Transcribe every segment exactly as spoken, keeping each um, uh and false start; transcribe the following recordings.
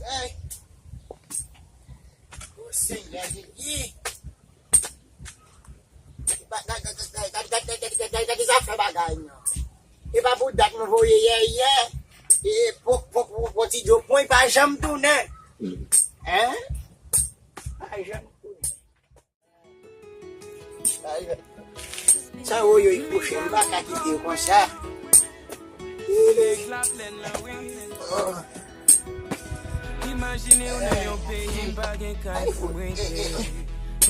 Ey! O Senyè Jezi! Gade, gade, gade zafè bagay nan. E pa pou dat nou voye yèyè. E pou, pou, pou, pou ti djo pwen pa janm tounen. Hein? Pa janm tounen. Sa yo, yo kouche, m pa ka kite yo konsa. Imajine w nan yon peyi m pa gen kay pou m rete.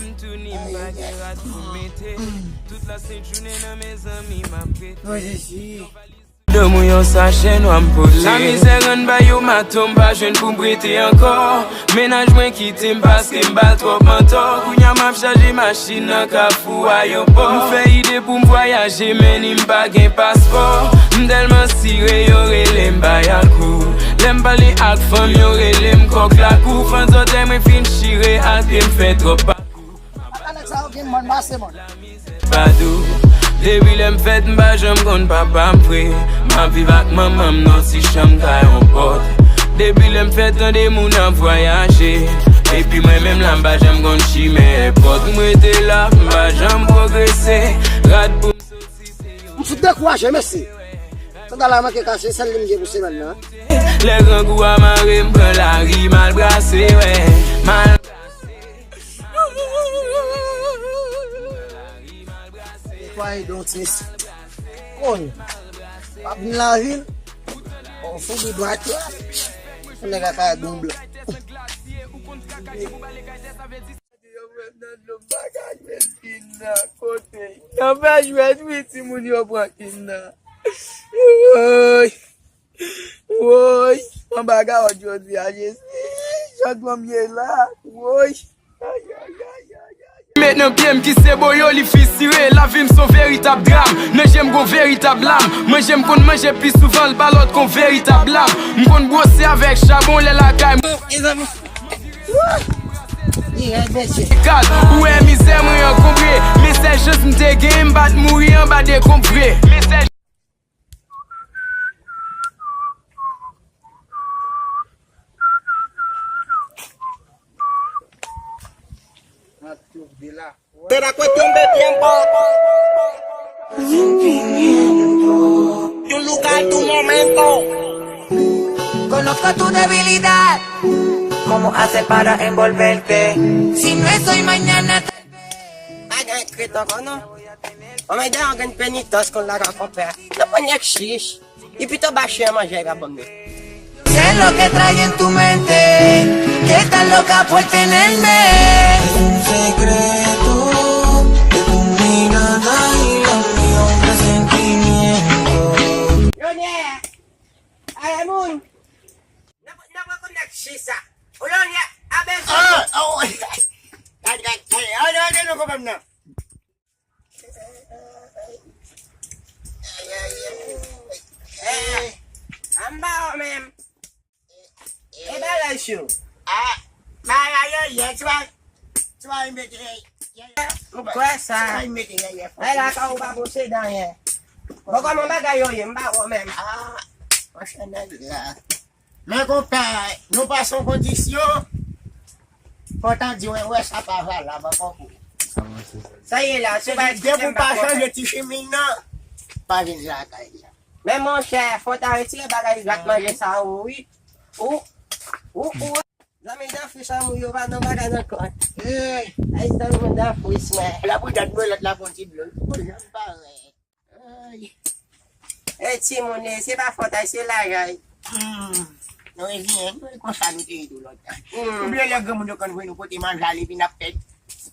M tou ni m pa gen rad pou m mete. Tout la sent jounen nan mezanmi m ap rete. Donm ou yon sachè nwa m pote. Lamizè rann ba yo mato, m pa jwenn pou m prete ankò. Mennaj mwen kite m paske m ba l twòp mantò. Kounye a m ap chaje machin nan Kafou Ayewopò. M fè ide pou m vwayaje, men ni m pa gen paspò. M tèlman sire, yo rele m Bayakou. Lè m pale ak fanm, yo rele m kòk lakou. Fanzòtèy mwen fin chire, atè m fè twòp pa. Ata nèg sa yo gen mòn, pase mòn. Badou. Depi lè m fèt, m pa janm konn papa m vre. M ap viv ak manman m nan ti chanm kay yon pòt. Depi lè m fèt, tande moun ap vwayaje. Epi mwen menm la, m pa janm konn chimen èpòt. M rete la, m pa janm pwogrese. Rad pou m soti, se yon... M fout dekouraje, mesye. Sandal la manke kase, sèl li m gen pou semèn nan. Lè grangou a mare, m pran lari, m al brase, wè. M al Netwaye don ti mesye. Konn. W ap vin lavil. Ou fou de dwat la. Yon nèg a ka donblan. Yo mwen nan dlo, m pa ka jwenn kin nan kote. Nan fè jwèt wi timoun yo pran kin nan. Woy. Woy, anba kawòt jodi a, Jezi, jan granm ye la, woy. Ay, ay, ay, ay, ay. Met nan pye m ki se boyo, li fisire. Lavi m se yon veritab dram. Nan je m gon veritab lam. Manje m konn manje pi souvan, l pa lòt kon veritab lam. M konn bwose avèk chabon lè lakay m. Mezanmi. Li rèd, mesye. Gal, ou wè mizè mwen ankonbre. Men sèl chans m te genyen, m pa t mouri anba dekonm vre. Men sèl Te la cuestión de tiempo. Y un lugar, tu momento. Conozco tu debilidad. ¿Cómo hacer para envolverte? Si no es hoy, mañana tal vez. Bagay krèt ankò non. Anmède an gen penitans kon lajan konpè. Nan ponyèt chich. Li pito ba chen an manje, li pa ban m li. ¿Qué es lo que trae en tu mente? ¿Qué tan loca por tenerme? Es un secreto de tu mirada y los míos presentimientos. Jonyè! Ale moun! N ap, n ap rekonèt chisa. Ou Jonyè a bezwen. Ah, oh, gad, gad, gad. Gade, gade nou konprann nan. Eh, anba w menm. E bagay yo. Ah, bagay yo ye, ti bagay, ti bagay mete. M kwè sa. Ti bagay mete ye, ye. Ay la ka ou pa posede anyen. Bon, kòman bagay yo ye, m pa wè w menm. Ah, monchè nèg la. Men konpè, nou pase yon kondisyon. Kontan di w wè sa pa valab ankò pou ou. Sa ye la, se pa depi w pa chanje ti chimen nan, pa vin lakay la. Men monchè, fò w ta retire bagay grat manje sa yo wi. Ou, ou, ou. Zanmi Dafris an mou yo pa nan bagay nan kòt. Ay zanmi Dafris mwen. La pou dat mwen lòt la pran ti dlo. Ou janm parèt. Ay. E timoun, e, se pa fòt ay, se laj ay. Hmm. Nou reziyen, nou konsa nou te ye tou lòt. Hmm. Ou bliye lè granmoun yo konn voye nou pote manje ale, epi n ap fè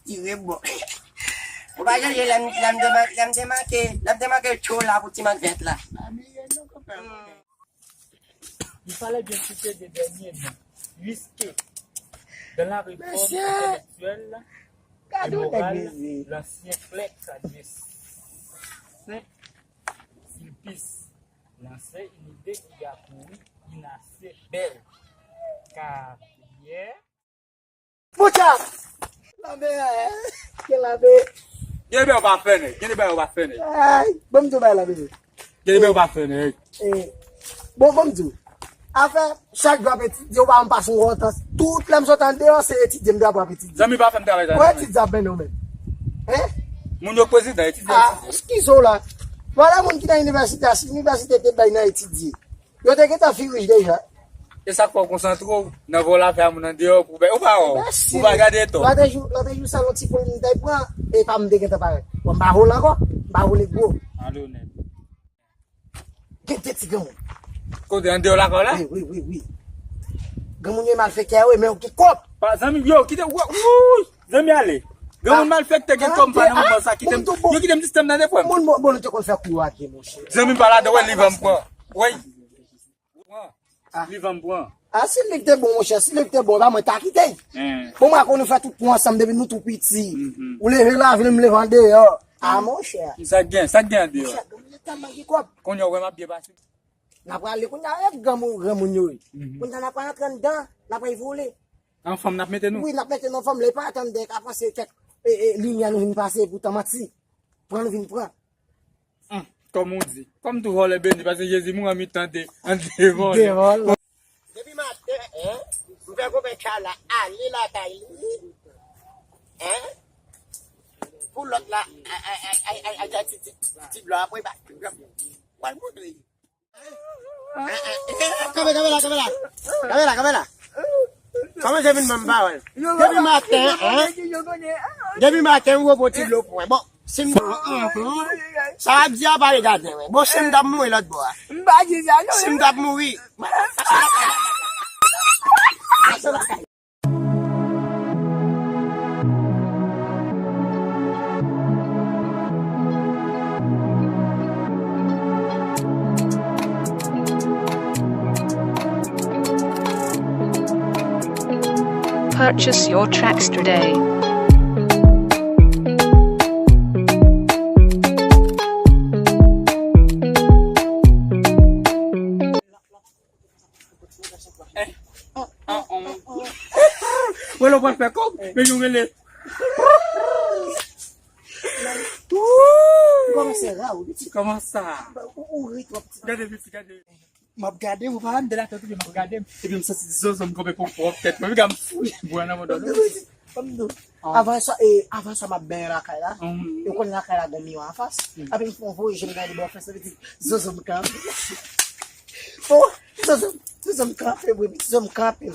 tire bò. Ou pa sonje lè m, lè m deman-, lè m demanke, lè m demanke tcho la pou ti mank vèt la. Pa bliye non, konpè. Hmm. Il fallait bien citer des derniers noms, puisque dans la réforme intellectuelle et morale, l'ancien clerc de Saint-Sulpice lançait une idée qui a couru une assez belle carrière. Poutcha! Lanmè, ke lanmè. Gen de bagay ou pa fè, nèg. Gen de bagay ou pa fè, nèg. Ay, bon, m tou bay la, bebe. Gen de bagay ou pa fè, nèg. Eh, bon, bon, m tou. Afè, chak jou ap etidye, ou pa janm pase yon wòtans. Tout lè m sot andeyò, se etidye m dwe ap etidye. Zanmi pa fè m travay sa. Ou etidye ap mennen w menm. Hein? Moun yo k prezidan, etidye. Ah, eskize w la. Vwala moun ki nan inivèsite a, si inivèsite te bay nan etidye, yo te gentan firij deja. E sa k fè w konsantre w nan vòlafè a moun andeyò pou bè. Ou pa wè, ou pa gade to. Lòt jou, lòt jou, sa yon ti poul m te pran, e pa m te gentan parèt. Bon, m pa vole ankò, m pa vole gwo. Alonèt. Gen de ti granmoun. Kote, andeyò lakay la? Wi, wi, wi, wi. Granmoun yo malfektè, wi, men yo gen kòb. Pa, zanmi, yo, kite, wouy, zanmi ale. Granmoun malfektè gen kòb, pa nan moman sa, kite m, yo kite m sistèm nan de frè m. Moun, moun, moun, nou te konn fè kou yo ak gen, monchè. Zanmi m pa ladan, wè, liv an m pran. Wè. Pran. Liv an m pran. Ah, si liv te bon, monchè, si liv te bon, pa mwen ta kite. Bon, mwen konn nou fè tout pran ansanm depi nou tou piti. Ou leve lavil, m leve andeyò. Ah, monchè. Sa k gen, sa k gen andeyò? Monchè, granmoun yo tèlman gen kòb. Kounye a, ou wè m ap byen pase. N a prale kounye a, e granmoun, granmoun yo ye. Kounye a, n a pral antre anndan, n a pral vole. An fanm, n ap mete nou? Wi, n ap mete nou an fanm, lè pa atann dèyè ka panse kèk, e, e, limyè nou vin pase, poutan manti. Pran nou vin pran. Hum, kòm ou di. Kòm tou vòlè beni, paske Jezi mouri an mitan de, an de vòlè. De vòlè. Depi maten, hein, m fè konpè Tchala ale lakay li, hein, pou lòt la, ay, ay, ay, ay, ay, ti, ti, ti, ti blan apre, ba, wal montre. Kanpe, kanpe la, kanpe la. Kanpe la, kanpe la. Kòman se vin ban m pawòl? Depi maten, hein? Depi maten, ou pran ti dlo pou mwen. Bon, si m, sa w ap di a pa regaden mwen. Bon, si m t ap mouri lòt bò a. Si m t ap mouri. Purchase your tracks today. Wè lè w pral fè kòb, men yon rele. Kòman se ra ou, piti? Kòman sa? Ou, ou ri twòp, piti. Gade, piti, gade. M ap gade, ou pa m de la tèt, epi m ap gade, epi m santi zozo m kanpe pou pwòp tèt mwen. Piga m foule bwa nan mòdò. Ban m di w. Avan sa, e, avan sa, m ap benyen lakay la. E w konn lakay la gon miwa anfas. Api m fè yon voye je m gade bò fè sa, li di, zozo m kanpe. Oh, zozo, zozo m kanpe, wi, zozo m kanpe.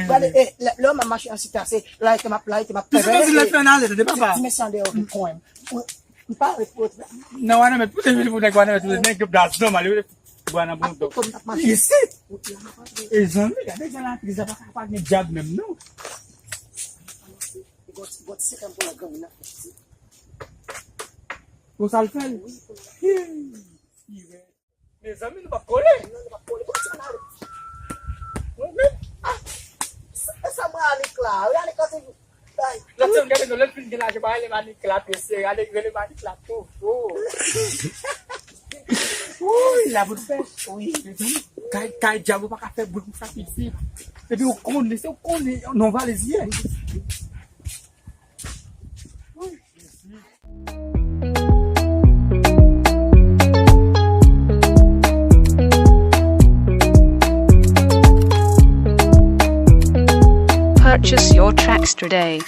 Gade, e, lè, lè w m ap mache an sita, se layite m ap, layite m ap fè. Ti mesye andeyò vin konn m. M pa ret pou. Nan Wanament, pou te vin pou nèg Wanament, pou te nèg yo baz nòmal, yo te bwa nan bon dòk. Isit. E zanmi, gade jan latriz la pa ka pa gen dyab menm, non. Bon, sa l fè l. Mezanmi, nou p ap kole. Non, nou p ap kole. Bon, ti ale. Mwen menm, ah, sa, sa mwen ale kla. Wi, ale kla se Lòt sèm gade nou, lè l fin gen lajan, pa rele Manik la, mesye, ale rele Manik la toujou. Wouy, la bout fè. Wi. Kay, kay dyab ou pa ka fè bri konsa piti. Epi ou konnen, se ou konnen, non valiz ye. Wouy. Purchase your tracks today.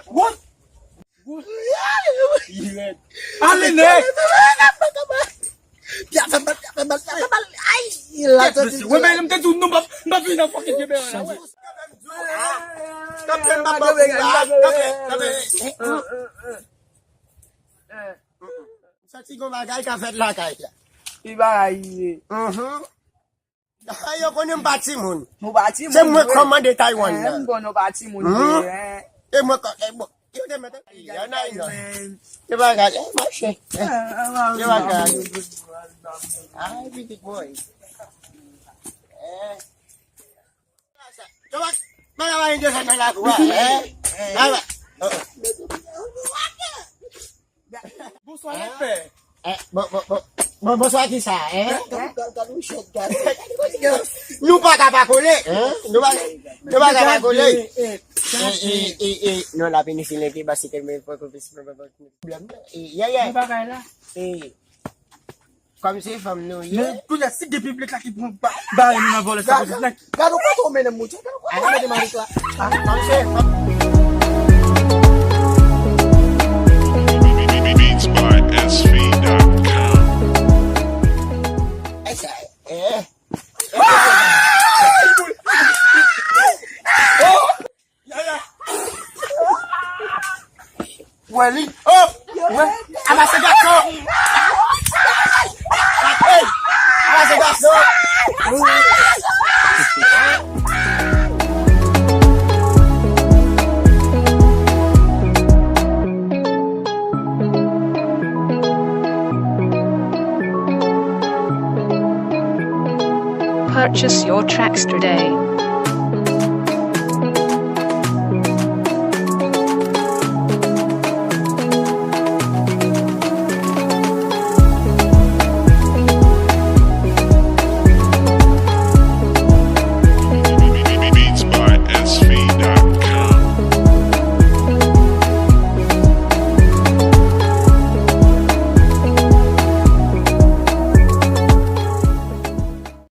What? Li rèd. Ale nèg! Pya fè mal, pya fè mal, pya fè mal. Ay! Kèt mesye. Wè, men m te di w non, m p ap, m p ap vin nan fòk kenbe la, wè. Kanpe, m p ap ba w kou la. Kanpe, kanpe. M santi gon bagay ka fèt lakay la. Ki bagay li ye? Yo konnen m pa timoun. Nou pa timoun vre. Se mwen kòmande Taiwan nan. M konnen w pa timoun vre. E mwen kò, e bon. Yo te mete. Yo nan yon. Yo pa gade, eh, mache. Yo pa gade. Ay, pitit boy. Eh. Yo pa, pa gade yon desann nan lakou a, eh. Baba. Bonswa, lè pè. Eh, bon, bon, bon. Bon, bonswa, ki sa, eh? Nou pa ka pa kole, eh? Nou pa, nou pa ka pa kole. E, e, e, e, non, la penisilin ki ba se tèlman poko plis pwoblèm. E, yeah, yeah. Bon bagay la. E, kòm se fanm nou ye. Men kounye a, si gen piblik la ki pran ba, bare nou nan vòlè sa. Gad, gad, gad, ou pa tou mennen moun, gad, ou pa tou mennen Marik la. Kòm se fanm. Beats by S V dot com. E sa, e. Wè li. Oh! Wè. Amase gason! Hey! Amase gason! Purchase your tracks today.